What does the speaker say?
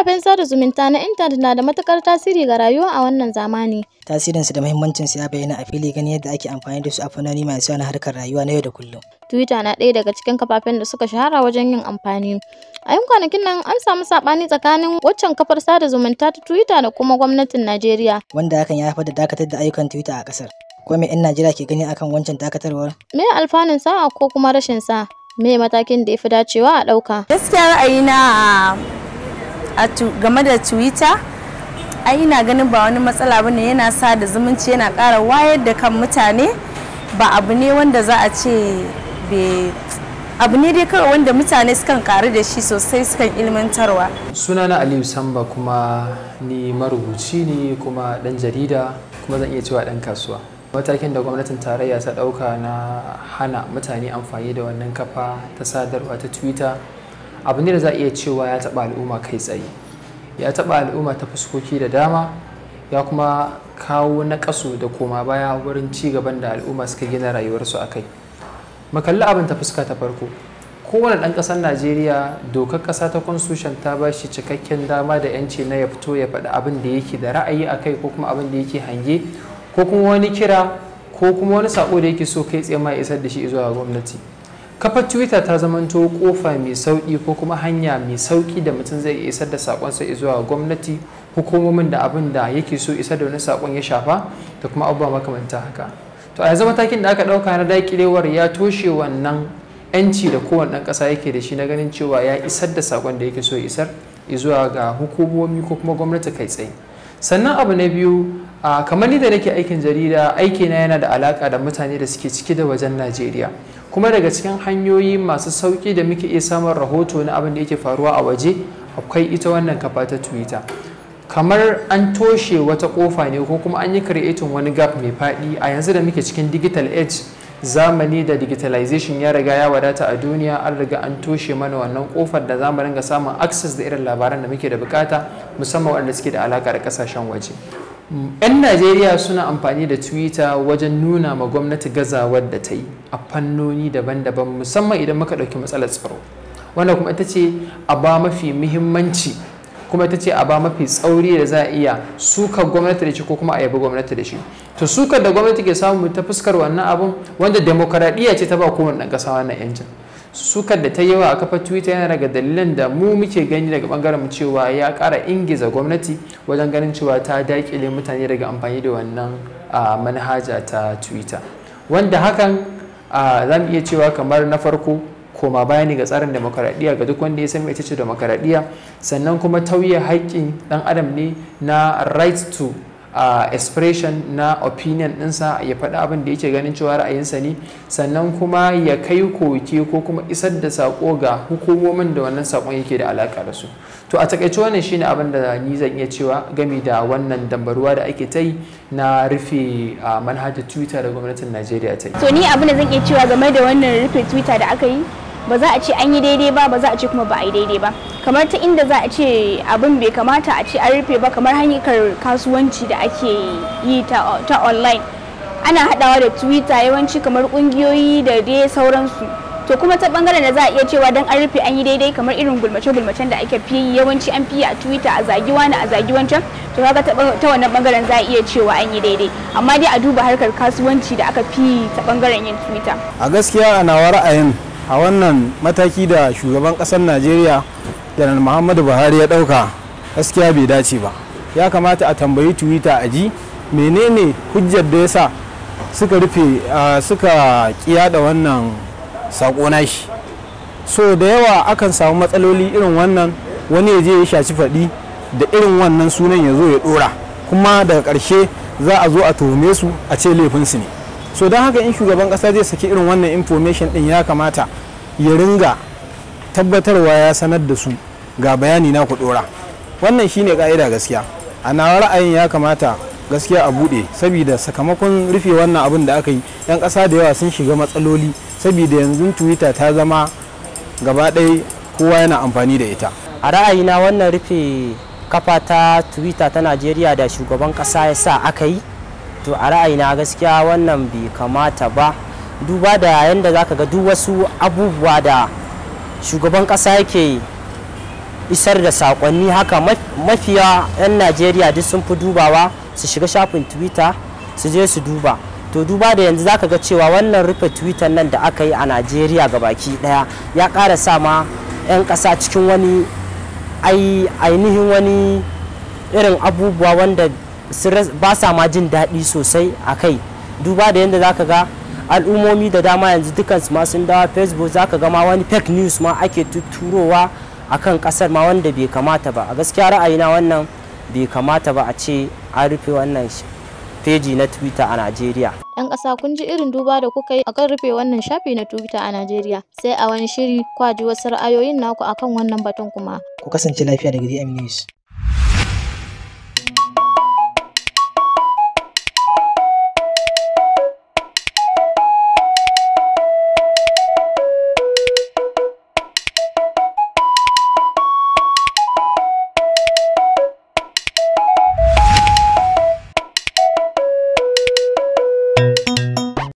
Kafafen sada zumunta na intanet na da matuƙar tasiri ga rayuwa a wannan zamani. Tasirinsu da muhimmancinsu ya bayyana a fili ganin yadda ake amfani da su a fannoni masu yawa na harkar rayuwa na yau da kullum. Twitter na ɗaya daga cikin kafafen da suka shahara wajen yin amfani. A 'yan kwanakin nan an samu saɓani tsakanin waccan kafar sada zumunta ta Twitter da kuma gwamnatin Najeriya. Wanda hakan ya haifar da dakatar da ayyukan Twitter a ƙasar. Ko me 'yan Najeriya ke gani akan wancan dakatarwar? Me alfanun sa ko kuma rashin sa? Me matakin da ya fi dacewa a ɗauka? Gaskiya ra'ayina a game da Twitter, ai ina ganin ba wani matsala bane, yana sa da zumunci, yana ƙara wayar da kan mutane. Ba abu ne wanda za a ce abu ne dai kawai wanda mutane sukan karu da shi sosai, sukan ilmantarwa. Sunana Aliyu Samba, kuma ni marubuci ne kuma ɗan jarida, kuma zan iya cewa ɗan kasuwa. Matakin da gwamnatin tarayya ta ɗauka na hana mutane amfani da wannan kafa ta sadarwa ta Twitter abu ne da za a iya cewa ya taɓa al'umma kai tsaye. Ya taɓa al'umma ta fuskoki da dama, ya kuma kawo naƙasu da koma baya wurin ci gaban da al'umma suka gina rayuwarsu a kai. Mu kalli abin ta fuska ta farko. Kowane ɗan ƙasar Najeriya, dokar ƙasa ta constitution ta ba shi cikakken dama da 'yanci na ya fito ya faɗi abin da yake da ra'ayi a kai, ko kuma abin da yake hange, ko kuma wani kira, ko kuma wani saƙo da yake so kai tsaye ma ya isar da shi zuwa gwamnati. Kafar Twitter ta zamanto kofa mai sauƙi ko kuma hanya mai sauƙi da mutum zai iya isar da saƙonsa zuwa gwamnati, hukumomin da abin da yake so isar da wani saƙon ya shafa, da kuma abubuwa makamanta haka. To a yanzu matakin da aka ɗauka na daƙilewar ya toshe wannan 'yanci da kowane ɗan ƙasa yake da shi na ganin cewa ya isar da saƙon da yake so ya isar zuwa ga hukumomi ko kuma gwamnati kai tsaye. Sannan abu na biyu, kamar ni da nake aikin jarida, aikina yana da alaƙa da mutane da suke ciki da wajen Najeriya. Kuma daga cikin hanyoyi masu sauƙi da muke iya samun rahoto na abin da yake faruwa a waje, akwai ita wannan kafa ta Twitter. Kamar an toshe wata ƙofa ne ko kuma an yi creating wani gap mai faɗi a yanzu da muke cikin digital age, zamani da digitalization ya riga ya wadata a duniya. An riga an toshe mana wannan ƙofar da zamu ringa samun access da irin labaran da muke da bukata, musamman waɗanda suke da alaƙa da ƙasashen waje. 'Yan Najeriya suna amfani da Twitter wajen nuna ma gwamnati gazawar da ta yi a fannoni daban-daban, musamman idan muka ɗauki matsalar tsaro, wanda kuma ita ce aba mafi muhimmanci, kuma ita ce aba mafi tsauri da za a iya sukar gwamnati da shi ko kuma a yabi gwamnati da shi. To sukar da gwamnati ke samu ta fuskar wannan abun, wanda demokaradiyya ce ta ba kowane ɗan ƙasa wannan 'yancin, sukar da ta yawa a kafar Twitter yana daga dalilan da mu muke gani daga bangaren mu cewa ya ƙara ingiza gwamnati wajen ganin cewa ta daƙile mutane daga amfani da wannan manhaja ta Twitter, wanda hakan za mu iya cewa kamar na farko koma baya ne ga tsarin demokaradiyya ga duk wanda ya san mece ce demokaradiyya, sannan kuma tauye haƙƙin ɗan adam ne na right to expression na opinion ɗinsa, ya faɗi abin da yake ganin cewa ra'ayinsa ne, sannan kuma ya kai koke ko kuma isar da saƙo ga hukumomin da wannan saƙon yake da alaƙa da su. To a takaice wannan shine abin da ni zan iya cewa game da wannan dambaruwa da ake ta yi na rufe manhajar Twitter da gwamnatin Najeriya ta yi. To ni abin da zan iya cewa game da wannan rufe Twitter da aka yi, ba za a ce an yi daidai ba, ba za a ce kuma ba a yi daidai ba. Kamar ta inda za a ce abin bai kamata a ce an rufe ba, kamar hanyar kasuwanci da ake yi ta online, ana hadawa da Twitter yawanci, kamar kungiyoyi da dai sauransu. To kuma ta bangaren da za a iya cewa dan an rufe an yi daidai, kamar irin gulmace-gulmacen da ake fi yawanci an fi a Twitter, a zagi wani, a zagi wancan. To kaga ta wannan bangaren za a iya cewa an yi daidai, amma dai a duba harkar kasuwanci da aka fi ta bangaren yin Twitter. A gaskiya a nawa ra'ayin, a wannan mataki da shugaban kasar Najeriya Janar Muhammadu Buhari ya dauka, gaskiya bai dace ba. Ya kamata a tambayi Twitter a ji menene hujjar da yasa suka rufe, suka kiyada wannan sako nashi. So da yawa akan samu matsaloli irin wannan, wani ya je ya shaci faɗi da irin wannan sunan ya zo ya dora, kuma daga ƙarshe za a zo a tuhume su a ce laifinsu ne. So don haka in shugaban kasa zai saki irin wannan information din, ya kamata ya ringa tabbatarwa ya sanar da su ga bayani na ku dora. Wannan shine ka'ida. Gaskiya a nawa ra'ayin ya kamata gaskiya a bude, saboda sakamakon rufe wannan abin da aka yi, yan kasa da yawa sun shiga matsaloli, saboda yanzu Twitter ta zama gaba ɗaya kowa yana amfani da ita. A ra'ayina, wannan rufe kafa ta Twitter ta Najeriya da shugaban kasa ya sa aka yi, to a ra'ayina gaskiya wannan bai kamata ba, duba da yadda zaka ga duk wasu abubuwa da shugaban kasa yake isar da sakonni haka. Mafiya 'yan Najeriya duk sun fi dubawa su shiga shafin Twitter su je su duba. To, duba da yanzu zaka ga cewa wannan rufe Twitter nan da aka yi a Najeriya baki daya ya ƙara sa ma 'yan ƙasa cikin wani ainihin wani irin abubuwa wanda ba sa ma jin daɗi sosai a kai, duba da yadda zaka ga al'ummomi da dama yanzu dukansu ma sun dawo Facebook. Zaka ga ma wani fake news ma ake tutturowa akan kasar ma wanda bai kamata ba. A gaskiya ra'ayina, wannan bai kamata ba a ce an rufe wannan feji na Twitter a Najeriya. 'Yan ƙasa, kun ji irin duba da kuka yi akan rufe wannan shafi na Twitter a Najeriya. Sai a wani shiri kwa ji wasu ra'ayoyin naku akan wannan batun kuma. Ku kasance lafiya daga DM News.